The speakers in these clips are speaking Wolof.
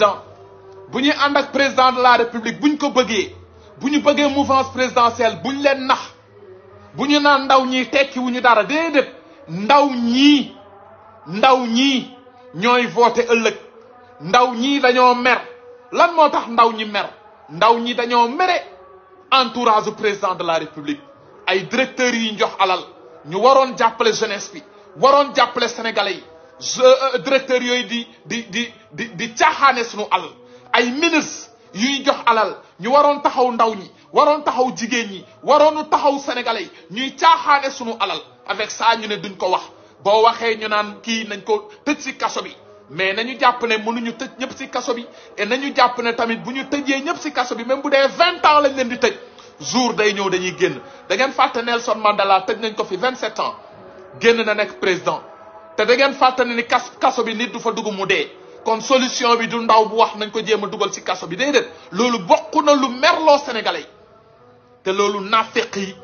président bu ñuy ànd ak président de la république buñ ko bëggee bu ñu bëggee mouvance présidentielle buñ leen nax bu ñu naan ndaw ñi tekki wu ñu dara déedéet ndaw ñii ñooy voté ëllëg ndaw ñii dañoo mer lan moo tax ndaw ñi mer ndaw ñi dañoo mere entourage du président de la république ay directeurs yi jox alal ñu waroon jàppale jeunesse bi waroon jàppale sénégalais yi directeurs yooyu di caaxaane suñu alal ay ministres yuy jox alal ñu waroon taxaw ndaw ñi waroon taxaw jigéen ñi waroonu taxaw sénégalais yi ñuy caaxaane suñu alal avec ça ñu ne duñ ko wax boo waxee ñu naan kii nañ ko tëj si kaso bi mais nañu jàpp ne mënuñu tëj ñëpp si kaso bi et nañu jàpp ne tamit bu ñu tëjee ñëpp si kaso bi même bu dee 20 ans lañ leen di tëj jour day ñëw dañuy génn da ngeen fàtte Nelson Mandela tëj nañ ko fi 27 ans génn na nekk président te da ngeen fàtte ne ni kaso bi nit du fa dugg mu dee kon solution bi du ndaw bu wax nañ ko jéem a dugal si kaso bi déedéet loolu bokk na lu merloo sénégalais te loolu naafeq yi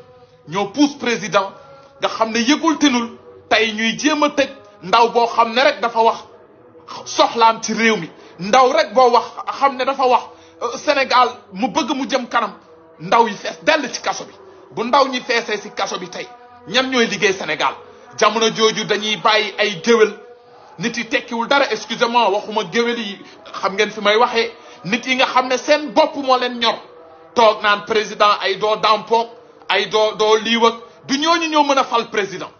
ñoo pousse président nga xam ne yëgul tinul tey ñuy jéem a tëj ndaw boo xam ne rek dafa wax soxlaam ci réew mi ndaw rek boo wax xam ne dafa wax Sénégal mu bëgg mu jëm kanam ndaw yi fees dell ci kaso bi bu ndaw ñi feesee si kaso bi tey ñan ñooy liggéey Sénégal jamono jooju dañuy bàyyi ay géwél nit yi tekkiwul dara excusez-moi waxuma géwél yi xam ngeen fi may waxee nit yi nga xam ne seen bopp moo leen ñor toog naan président ay doo dampoog ay doo liiwag du ñooñu ñoo mën a fal président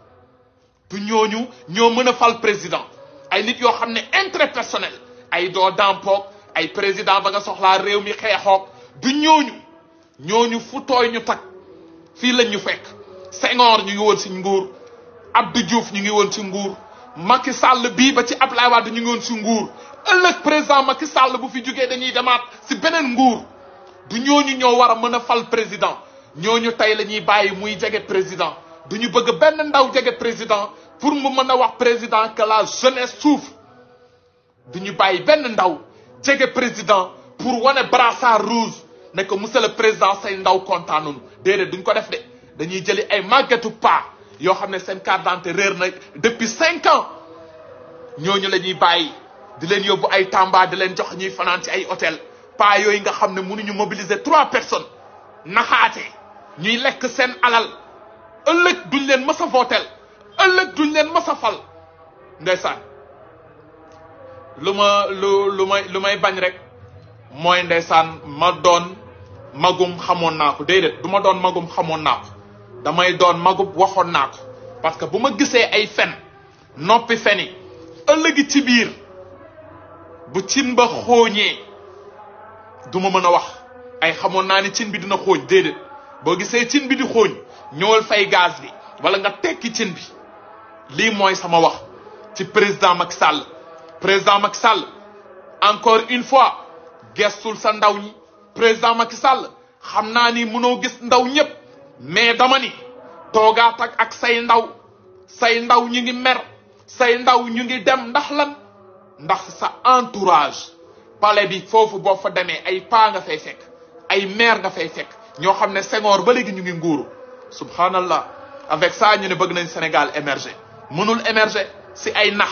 du ñooñu ñoo mën a fal président ay nit yoo xam ne intérêt personnel ay doo dampoog ay président ba nga soxlaa réew mi xeexoog du ñooñu fu tooy ñu tag fii lañ ñu fekk Senghor ñu ngi woon si nguur Abdou Diouf ñu ngi woon si nguur Macky Sall bii ba ci Abdoulaye Wade ñu ngi woon si nguur ëllëg président Macky Sall bu fi jógee dañuy demaat si beneen nguur du ñooñu ñoo war a mën a fal président ñooñu tey la ñuy bàyyi muy jege président du ñu bëgg benn ndaw jege président pour mu mën a wax président que la jeunesse souffre du ñu bàyyi benn ndaw jege président pour wane brassard rouge ne ko monsieur le président say ndaw kontaanunu déedéet duñ ko def de dañuy jëli ay màggetu pa yoo xam ne seen carte d'identité réer na depuis 5 ans ñooñu la ñuy bàyyi di leen yóbbu ay Tamba di leen jox ñuy fanaan ci ay hôtel pa yooyu nga xam ne mënuñu mobiliser 3 personnes naxaate ñuy lekk seen alal ëllëg duñ leen mës a votel ëllëg duñ leen mës a fal ndeysaan lu may bañ rek mooy ndeysaan ma doon magum xamoon naa ko déedéet du ma doon magum xamoon naa ko damay doon magum waxoon naa ko parce que bu ma gisee ay fen noppi feni ëllëgi ci biir bu cin ba xooñee du ma mën a wax ay xamoon naa ni cin bi dina xooñ déedéet boo gisee cin bi di xooñ ñëwal fay gaz bi wala nga tekki cin bi lii mooy sama wax ci président Macky Sall président Macky Sall encore une fois gestul sa ndaw ñi président Macky Sall xam naa ni mënoo gis ndaw ñëpp mais dama ni toogaat ak say ndaw ñu ngi mer say ndaw ñu ngi dem ndax lan ndax sa entourage palais bi foofu boo fa demee ay paa nga fay fekk ay maire nga fay fekk ñoo xam ne Senghor ba léegi ñu ngi nguuru subhanallah avec ça ñu ne bëgg nañ Sénégal émerger mënul émerger si ay nax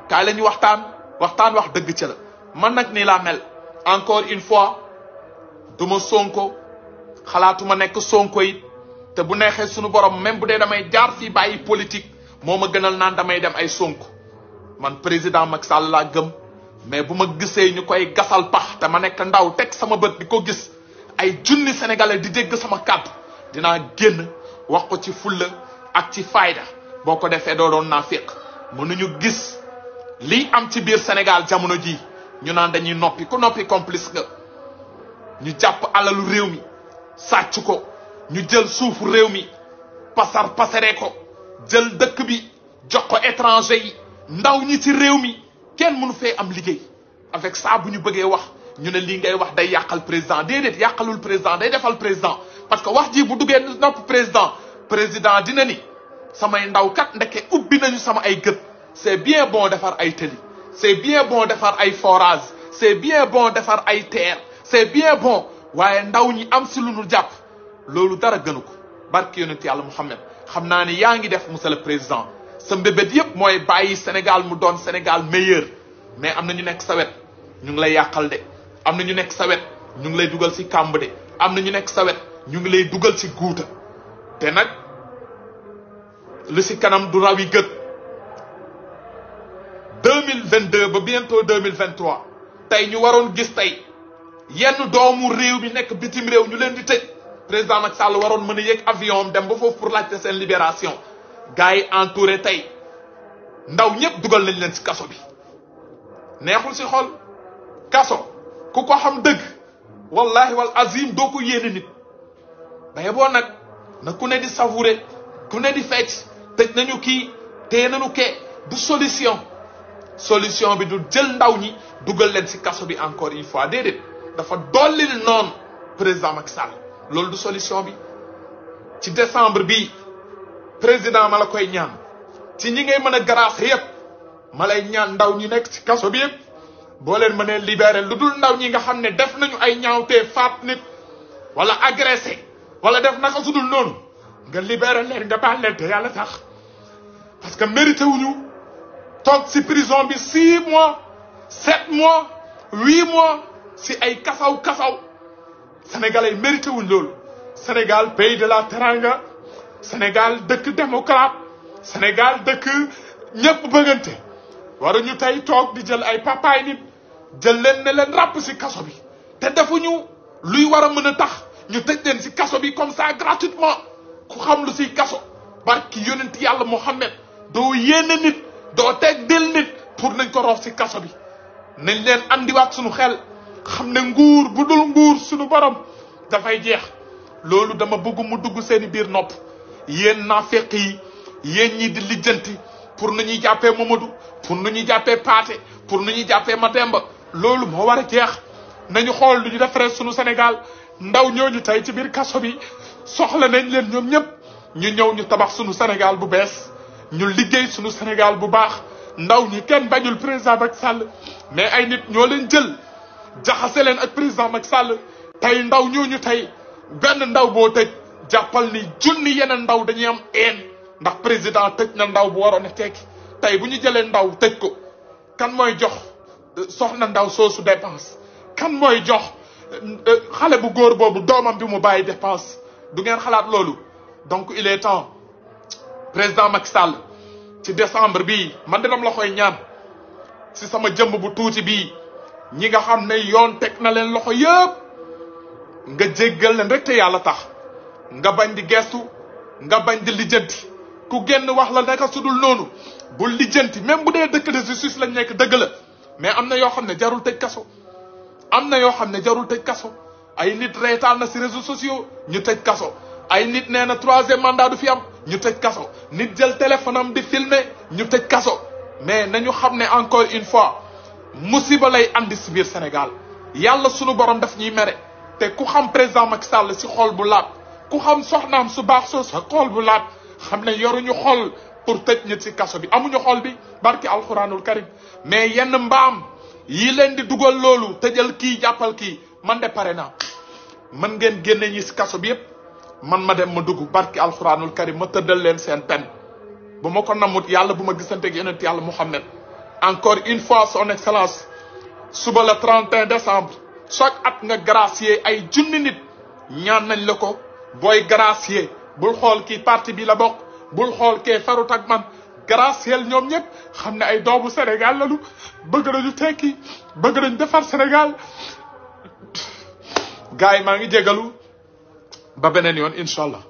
kaay la ñu waxtaan wax dëgg ca la man nag nii laa mel encore une fois duma Sonko xalaatuma nekk Sonko it te bu neexee sunu borom même bu dee damay jaar fii bàyyi politique moo ma gënal naan damay dem ay Sonko man président Macky Sall laa gëm mais bu ma gisee ñu koy gasal pax te ma nekk ndaw teg sama bët di ko gis ay junni sénégalais di dégg sama kàddu dinaa génn wax ko ci fulla ak ci fayda boo ko defee doo doon naa féq mënuñu gis lii am ci biir Sénégal jamono ji ñu naan dañuy noppi ku noppi complice nga ñu jàpp alalu réew mi sàcc ko ñu jël suufu réew mi pasare ko jël dëkk bi jox ko étranger yi ndaw ñi ci réew mi kenn mënu fee am liggéey avec ça bu ñu bëggee wax ñu ne lii ngay wax day yàqal président déedéet yàqalul président day defal président parce que wax ji bu duggee nopp président dina ni samay ndaw kat ndeke ubbi nañu sama ay gët c'est bien bon defar ay tëli c'est bien bon defar ay forage c'est bien bon defar ay terre c'est bien bon waaye ndaw ñi am si lu nu jàpp loolu dara gënu ko barki yonent yàlla Muhammad xam naa ni yaa ngi def monsieur le président sa mbébét yépp mooy bàyyi Sénégal mu doon Sénégal meilleur mais am na ñu nekk sa wet ñu ngi lay yàqal de am na ñu nekk sa wet ñu ngi lay dugal si kàmb de am na ñu nekk sa wet ñu ngi lay dugal si guuta te nag lu si kanam du raw yi gët 2022 ba bientôt 2023 tey ñu waroon gis tey yenn doomu réew mi nekk bitim réew ñu leen di tëj président Macky Sall waroon mën a yéeg avion dem ba foofu pour laajte seen libération gars yi entouré tey ndaw ñëpp dugal nañ leen si kaso bi neexul si xol kaso ku ko xam dëgg wallahi wal azim doo ko yéene nit baye boo nag na ku ne di savouré ku ne di fecc tëj nañu kii téye nañu kee du solution bi du jël ndaw ñi dugal leen si kaso bi encore une fois déedéet dafa dollil noonu président Macky Sall loolu du solution bi ci décembre bi président ma la koy ñaan ci ñi ngay mën a grâce yëpp ma lay ñaan ndaw ñi nekk ci kaso bi yëpp boo leen mënee libéré lu dul ndaw ñi nga xam ne def nañu ay ñaawtee faat nit wala agressé wala def naka su dul noonu nga libéré leen nga baal leen te yàlla tax parce que mérité wuñu toog si prison bi 6 mois 7 mois 8 mois si ay kasaw sénégalais yi mérité wuñ loolu Sénégal pays de la teranga Sénégal dëkk démocrate Sénégal dëkk ñëpp bëggante waruñu tey toog di jël ay papaay nit jël leen ne leen ràpp si kaso bi te defuñu luy war a mën a tax ñu tëj leen si kaso bi comme ça gratuitement ku xam lu si kaso barki yonent yàlla Muhammad doo yéene nit doo teg dil nit pour nañ ko roof si kaso bi nañ leen andiwaat suñu xel xam ne nguur bu dul nguur suñu borom dafay jeex loolu dama bëgg mu dugg seeni biir nopp yéen naafeq yi yéen ñi di lijjanti pour nu ñuy jàppee Mamadou pour nu ñuy jàppee Paate pour nu ñuy jàppee Matemba loolu moo war a jeex nañu xool lu ñu defaree suñu Sénégal ndaw ñooñu tey ci biir kaso bi soxla nañ leen ñoom ñëpp ñu ñëw ñu tabax suñu Sénégal bu bees ñu liggéey suñu Sénégal bu baax ndaw ñi kenn bañul président Macky Sall mais ay nit ñoo leen jël jaxase leen ak président Macky Sall tey ndaw ñooñu tey benn ndaw boo tëj jàppal ni junni yeneen ndaw dañuy am ndax président tëj na ndaw bu waroon a tekki tey bu ñu jëlee ndaw tëj ko kan mooy jox soxna ndaw soosu dépense kan mooy jox xale bu góor boobu doomam bi mu bàyyi dépense du ngeen xalaat loolu donc il est temps président Macky Sall ci décembre bii man dinam la koy ñaan si sama jëmb bu tuuti bii ñi nga xam ne yoon teg na leen loxo yëpp nga jéggal leen rek te yàlla tax nga bañ di gestu nga bañ di lijjanti ku génn wax la naka sudul noonu bu lijjanti même bu dee dëkk de justice lañ nekk dëgg la mais am na yoo xam ne jarul tëj kaso am na yoo xam ne jarul tëj kaso ay nit reetaan na si réseaux sociaux ñu tëj kaso ay nit nee na 3e mandat du fi am ñu tëj kaso nit jël téléphone am di filmer ñu tëj kaso mais nañu xam ne encore une fois musiba lay andi si biir Sénégal yàlla sunu borom daf ñuy mere te ku xam président Macky Sall si xol bu laat ku xam soxnaam su baax soo sa xol bu laat xam ne yoruñu xol pour tëj nit si kaso bi amuñu xol bi barki alxuraanul karim mais yenn mbaam yi leen di dugal loolu tëjal kii jàppal kii man de pare naa man ngeen génne ñi si kaso bi yëpp man ma dem ma dugg barki alxuraanul karim ma tëddal leen seen pen bu ma ko namut yàlla bu ma gisante ak yonent yàlla Muhammad encore une fois son excellence suba le 31 décembre chaque at nga gracier ay junni nit ñaan nañ la ko booy gracier bul xool kii parti bi la bokk bul xool kee farut ak man gracier ñoom ñëpp xam ne ay doomu Sénégal lañu bëgg nañu tekki bëgg nañu defar Sénégal gars yi maa ngi jégalu ba beneen yoon incha allah.